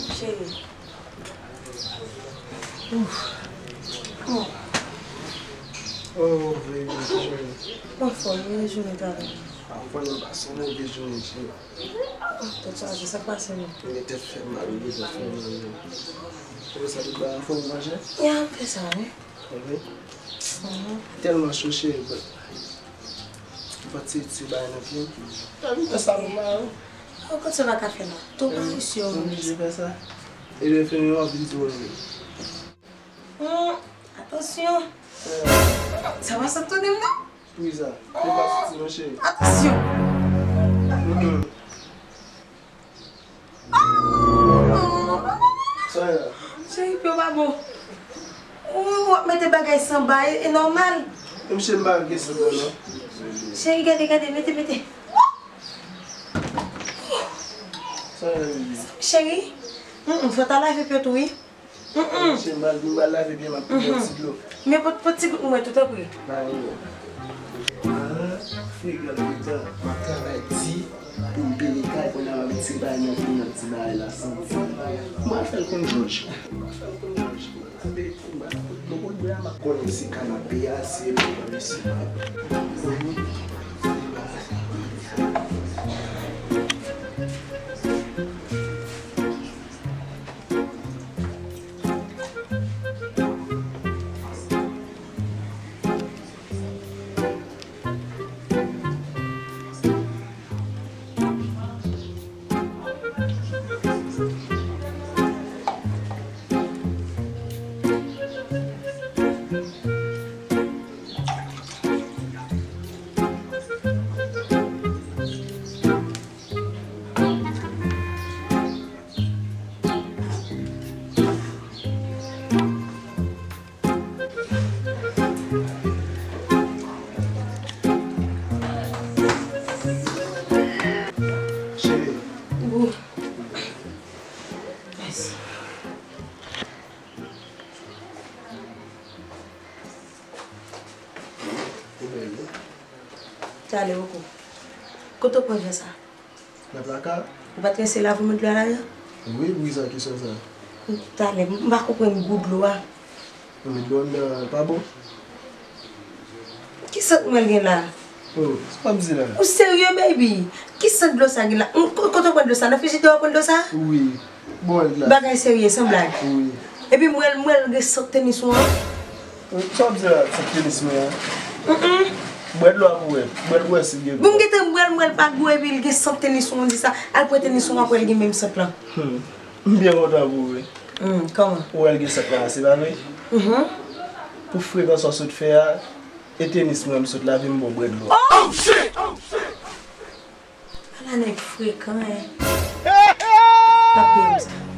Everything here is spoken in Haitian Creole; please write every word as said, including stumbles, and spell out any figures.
Cheri. Ouf. Kòman? Oh, baby, cheri. Anfòm, wi, jounen travay. Anfòm, m pase yon move jounen, cheri. Oh, tèt chaje, sa k pase menm? Men tèt fè mal, wi, tèt fè mal, wi. Kòman sa, tout bagay anfòm, ou manje? Ya, m fè sa, wi. Wi. Mhm. Tèlman cho, cheri, but m pati ti bagay nan pye m. Sa vin fè sa pou mwen, wi. Ou konn sa w pa ka fè la. Tou pa isi yo. M oblije fè sa. E lè fini, w ap vin tou, wi. Hmm, atansyon. Sa pa sot tounen m non? Wi sa. Se pa soti non, cheri. Atansyon. Mm-mm. Sa ye la? Cheri, pye w pa bon. Ou, w ap mete bagay sanba, e, e nòmal. Mesye, m pa gen sanba non. Cheri, gade, gade, mete, mete. Sa ye la, baby? Cheri, mm, mm, fò w ta lave pye w tou, wi. Mm, mm. Mesye, m pral, m pral lave pye m ak yon ti dlo. Men pot, pot ti gout mwen tou, tanpri. Ba mwen. Ah, figure putain, m ap travay di pou m peye kay, kounye a m ap retire bagay nan pye m, m ap di bagay la santi. M pral fè l konn Jòj. M pral fè l konn Jòj. Bon, bon, bon, m ap konnen se kanape a, se mwen, se mwen. Cheri. Wi. Mèsi. Ou bèl wi. Talè poko. Kote w pran jan sa? Nan plaka. Ou pa t rense l avan w met dlo a ladan? Wi, wi, sa kesyon sa. Talè, m pa konprann gou dlo a. Ou met dlo anndan pa bon? Ki sant mwen gen la? Oh, sa w ap di la? Ou serye, baby? Ki sant dlo sa gen la? M, ko-, kote w pran dlo sa? Nan frijidè w pran dlo sa? Wi. Bon, l glas. Bagay serye, san blag. Wi. Epi m wè l, m wè l gen sant tenis ou an. Sa w ap di la, sant tenis mwen an? Mm, mm. Bwè dlo a pou wè. Bwè l pou wè si l gen gou. Bon, m gentan bwè l, m wè l pa gou, epi l gen sant tenis ou an, di sa. Al pran tenis ou an, apre l gen menm sant lan. Hmm. M byen kontan pou ou wi. Hmm, kòman? Ou wè l gen sant la, se pa vre? Mhm. Pou frekans ou sot fè a, e tenis mwen m sot lave, m ba w bwè dlo. Oh! Oh, shit! Ala nèg frekan, en. L ap peye m sa.